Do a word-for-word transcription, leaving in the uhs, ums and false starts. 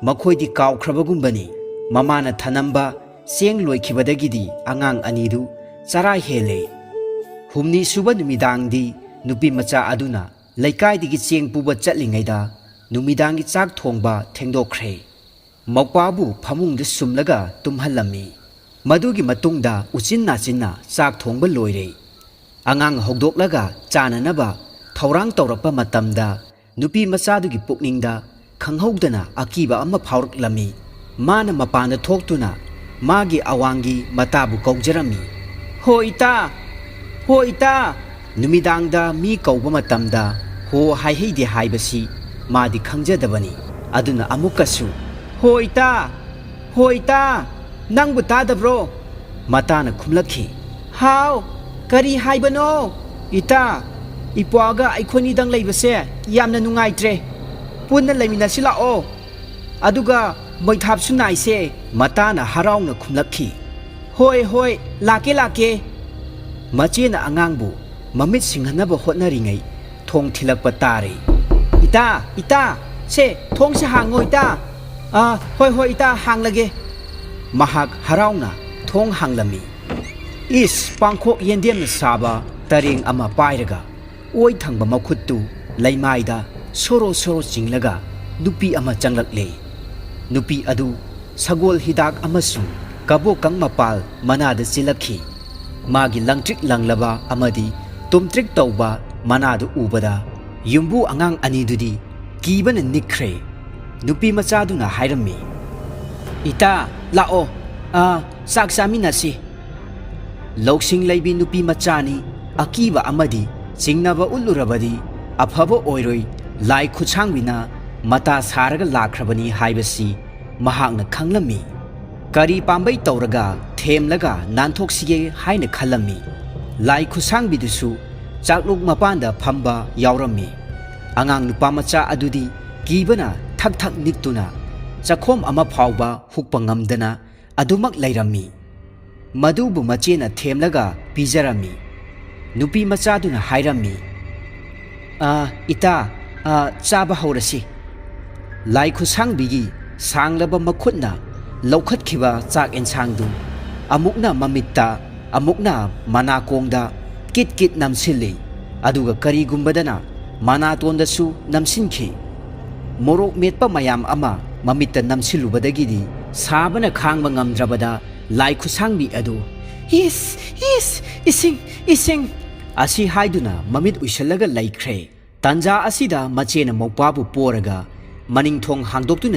ꯃꯈꯣꯏꯗꯤ ꯀꯥꯎꯈ꯭ꯔꯕꯒꯨꯝꯕꯅꯤ꯫ ꯃꯃꯥꯅ ꯊꯅꯝꯕ ꯆꯦꯡ ꯂꯣꯏꯈꯤꯕꯗꯒꯤꯗꯤ ꯑꯉꯥꯡ ꯑꯅꯤꯗꯨ ꯆꯔꯥ ꯍꯦꯜꯂꯦ꯫ ꯍꯨꯝꯅꯤ ꯁꯨꯕ ꯅꯨꯃꯤꯗꯥꯡꯗꯤ ꯅꯨꯄꯤ ꯃꯆꯥ ꯑꯗꯨꯅ ꯂꯩꯀꯥꯏꯗꯒꯤ ꯆꯦꯡ ꯄꯨꯕ ꯆꯠꯂꯤꯉꯩꯗ ꯅꯨꯃꯤꯗꯥꯡꯒꯤ ꯆꯥꯛ ꯊꯣꯡꯕ ꯊꯦꯡꯗꯣꯛꯈ꯭ꯔꯦ꯫ ꯃꯧꯄꯥꯕꯨ ꯐꯃꯨꯡꯗ ꯁꯨꯝꯂꯒ ꯇꯨꯝꯍꯜꯂꯝꯃꯤ꯫ ꯃꯗꯨꯒꯤ ꯃꯇꯨꯡꯗ ꯎꯆꯤꯟ ꯅꯥꯆꯤꯟꯅ ꯆꯥꯛ ꯊꯣꯡꯕ ꯂꯣꯏꯔꯦ꯫ ꯑꯉꯥꯡ ꯍꯧꯗꯣꯛꯂꯒ ꯆꯥꯅꯅꯕ ꯊꯧꯔꯥꯡ ꯇꯧꯔꯛꯄ ꯃꯇꯝꯗ ꯅꯨꯄꯤ ꯃꯆꯥꯗꯨꯒꯤ ꯄꯨꯛꯅꯤꯡꯗ ꯈꯪꯍꯧꯗꯅ ꯑꯀꯤꯕ ꯑꯃ ꯐꯥꯎꯔꯛꯂꯝꯃꯤ꯫ ꯃꯥꯅ ꯃꯄꯥꯟꯗ ꯊꯣꯛꯇꯨꯅ ꯃꯥꯒꯤ ꯑꯋꯥꯡꯒꯤ ꯃꯇꯥꯕꯨ ꯀꯧꯖꯔꯝꯃꯤ꯫ "ꯍꯣ ꯏꯇꯥ! ꯍꯣ ꯏꯇꯥ!" ꯅꯨꯃꯤꯗꯥꯡꯗ ꯃꯤ ꯀꯧꯕ ꯃꯇꯝꯗ "ꯍꯣ" ꯍꯥꯏꯍꯩꯗꯦ ꯍꯥꯏꯕꯁꯤ ꯃꯥꯗꯤ ꯈꯪꯖꯗꯕꯅꯤ꯫ ꯑꯗꯨꯅ ꯑꯃꯨꯛꯀꯁꯨ, "ꯍꯣ ꯏꯇꯥ! ꯍꯣ ꯏꯇꯥ! ꯅꯪꯕꯨ ꯇꯥꯗꯕ꯭ꯔꯣ?" ꯃꯇꯥꯅ ꯈꯨꯝꯂꯛꯈꯤ꯫ "ꯍꯥꯎ, ꯀꯔꯤ ꯍꯥꯏꯕꯅꯣ?" "ꯏꯇꯥ, ꯏꯄ꯭ꯋꯥꯒ ꯑꯩꯈꯣꯏꯅꯤꯗꯪ ꯂꯩꯕꯁꯦ ꯌꯥꯝꯅ ꯅꯨꯡꯉꯥꯏꯇ꯭ꯔꯦ꯫ ꯄꯨꯟꯅ ꯂꯩꯃꯤꯟꯅꯁꯤ ꯂꯥꯛꯑꯣ꯫ ꯑꯗꯨꯒ ꯃꯩꯊꯥꯞꯁꯨ ꯅꯥꯏꯁꯦ꯫" ꯃꯇꯥꯅ ꯍꯔꯥꯎꯅ ꯈꯨꯝꯂꯛꯈꯤ꯫ "ꯍꯣꯏ, ꯍꯣꯏ, ꯂꯥꯛꯀꯦ, ꯂꯥꯛꯀꯦ꯫" ꯃꯆꯦꯅ ꯑꯉꯥꯡꯕꯨ ꯃꯃꯤꯠ ꯁꯤꯡꯍꯟꯅꯕ ꯍꯣꯠꯅꯔꯤꯉꯩ ꯊꯣꯡ ꯊꯤꯜꯂꯛꯄ ꯇꯥꯔꯦ꯫ "ꯏꯇꯥ, ꯏꯇꯥ, ꯁꯦ, ꯊꯣꯡꯁꯦ ꯍꯥꯡꯉꯣ, ꯏꯇꯥ꯫" "ꯑꯥ, ꯍꯣꯏ, ꯍꯣꯏ, ꯏꯇꯥ, ꯍꯥꯡꯂꯒꯦ꯫" ꯃꯍꯥꯛ ꯍꯔꯥꯎꯅ ꯊꯣꯡ ꯍꯥꯡꯂꯝꯃꯤ꯫ ꯏꯁ, ꯄꯥꯡꯈꯣꯛ ꯌꯦꯟꯗꯦꯝꯅ ꯁꯥꯕ ꯇꯔꯦꯡ ꯑꯃ ꯄꯥꯏꯔꯒ ꯑꯣꯏ ꯊꯪꯕ ꯃꯈꯨꯠꯇꯨ ꯂꯩꯃꯥꯏꯗ ꯁꯣꯔꯣ ꯁꯣꯔꯣ ꯆꯤꯡꯂꯒ ꯅꯨꯄꯤ ꯑꯃ ꯆꯪꯂꯛꯂꯦ꯫ ꯅꯨꯄꯤ ꯑꯗꯨ ꯁꯒꯣꯜ ꯍꯤꯗꯥꯛ ꯑꯃꯁꯨꯡ ꯀꯕꯣꯀꯪ ꯃꯄꯥꯜ ꯃꯅꯥꯗ ꯆꯤꯜꯂꯛꯈꯤ꯫ ꯃꯥꯒꯤ ꯂꯪꯇ꯭ꯔꯤꯛ ꯂꯪꯂꯕ ꯑꯃꯗꯤ ꯇꯨꯝꯇ꯭ꯔꯤꯛ ꯇꯧꯕ ꯃꯅꯥꯗꯨ ꯎꯕꯗ ꯌꯨꯝꯕꯨ ꯑꯉꯥꯡ ꯑꯅꯤꯗꯨꯗꯤ ꯀꯤꯕꯅ ꯅꯤꯛꯈ꯭ꯔꯦ꯫ ꯅꯨꯄꯤ ꯃꯆꯥꯗꯨꯅ ꯍꯥꯏꯔꯝꯃꯤ, "ꯏꯇꯥ, ꯂꯥꯛꯑꯣ, ꯑꯥ, ꯆꯥꯛ ꯆꯥꯃꯤꯟꯅꯁꯤ꯫" ꯂꯧꯁꯤꯡ ꯂꯩꯕꯤ ꯅꯨꯄꯤ ꯃꯆꯥꯅꯤ, ꯑꯀꯤꯕ ꯑꯃꯗꯤ ꯆꯤꯡꯅꯕ ꯎꯠꯂꯨꯔꯕꯗꯤ ꯑꯐꯕ ꯑꯣꯏꯔꯣꯏ, ꯂꯥꯏ ꯈꯨꯠꯁꯥꯡꯕꯤꯅ ꯃꯇꯥ ꯁꯥꯔꯒ ꯂꯥꯛꯈ꯭ꯔꯕꯅꯤ ꯍꯥꯏꯕꯁꯤ ꯃꯍꯥꯛꯅ ꯈꯪꯂꯝꯃꯤ꯫ ꯀꯔꯤ ꯄꯥꯝꯕꯩ ꯇꯧꯔꯒ ꯊꯦꯝꯂꯒ ꯅꯥꯟꯊꯣꯛꯁꯤꯒꯦ ꯍꯥꯏꯅ ꯈꯜꯂꯝꯃꯤ꯫ ꯂꯥꯏ ꯈꯨꯠꯁꯥꯡꯕꯤꯗꯨꯁꯨ ꯆꯥꯛꯂꯨꯛ ꯃꯄꯥꯟꯗ ꯐꯝꯕ ꯌꯥꯎꯔꯝꯃꯤ꯫ ꯑꯉꯥꯡ ꯅꯨꯄꯥ ꯃꯆꯥ ꯑꯗꯨꯗꯤ ꯀꯤꯕꯅ ꯊꯛ ꯊꯛ ꯅꯤꯛꯇꯨꯅ ꯆꯈꯣꯝ ꯑꯃ ꯐꯥꯎꯕ ꯍꯨꯛꯄ ꯉꯝꯗꯅ ꯑꯗꯨꯃꯛ ꯂꯩꯔꯝꯃꯤ꯫ ꯃꯗꯨꯕꯨ ꯃꯆꯦꯅ ꯊꯦꯝꯂꯒ ꯄꯤꯖꯔꯝꯃꯤ꯫ ꯅꯨꯄꯤ ꯃꯆꯥꯗꯨꯅ ꯍꯥꯏꯔꯝꯃꯤ, "ꯑ, ꯏꯇꯥ, ꯑ, ꯆꯥꯕ ꯍꯧꯔꯁꯤ꯫" ꯂꯥꯏ ꯈꯨꯠꯁꯥꯡꯕꯤꯒꯤ ꯁꯥꯡꯂꯕ ꯃꯈꯨꯠꯅ ꯂꯧꯈꯠꯈꯤꯕ ꯆꯥꯛ ꯑꯦꯟꯁꯥꯡꯗꯨ ꯑꯃꯨꯛꯅ ꯃꯃꯤꯠꯇ, ꯑꯃꯨꯛꯅ ꯃꯅꯥꯀꯣꯡꯗ ꯀꯤꯠ ꯀꯤꯠ ꯅꯝꯁꯤꯜꯂꯤ꯫ ꯑꯗꯨꯒ ꯀꯔꯤꯒꯨꯝꯕꯗꯅ ꯃꯅꯥꯇꯣꯟꯗꯁꯨ ꯅꯝꯁꯤꯟꯈꯤ꯫ ꯃꯣꯔꯣꯛ ꯃꯦꯠꯄ ꯃꯌꯥꯝ ꯑꯃ ꯃꯃꯤꯠꯇ ꯅꯝꯁꯤꯜꯂꯨꯕꯗꯒꯤꯗꯤ ꯁꯥꯕꯅ ꯈꯥꯡꯕ ꯉꯝꯗ꯭ꯔꯕꯗ ꯂꯥꯏ ꯈꯨꯠꯁꯥꯡꯕꯤ ꯑꯗꯨ, "ꯏꯁ, ꯏꯁ, ꯏꯁꯤꯡ, ꯏꯁꯤꯡ" ꯑꯁꯤ ꯍꯥꯏꯗꯨꯅ ꯃꯃꯤꯠ ꯎꯏꯁꯜꯂꯒ ꯂꯩꯈ꯭ꯔꯦ꯫ ꯇꯥꯟꯖꯥ ꯑꯁꯤꯗ ꯃꯆꯦꯅ ꯃꯧꯄ꯭ꯋꯥꯕꯨ ꯄꯣꯔꯒ ꯃꯅꯤꯡ ꯊꯣꯡ ꯍꯥꯡꯗꯣꯛꯇꯨꯅ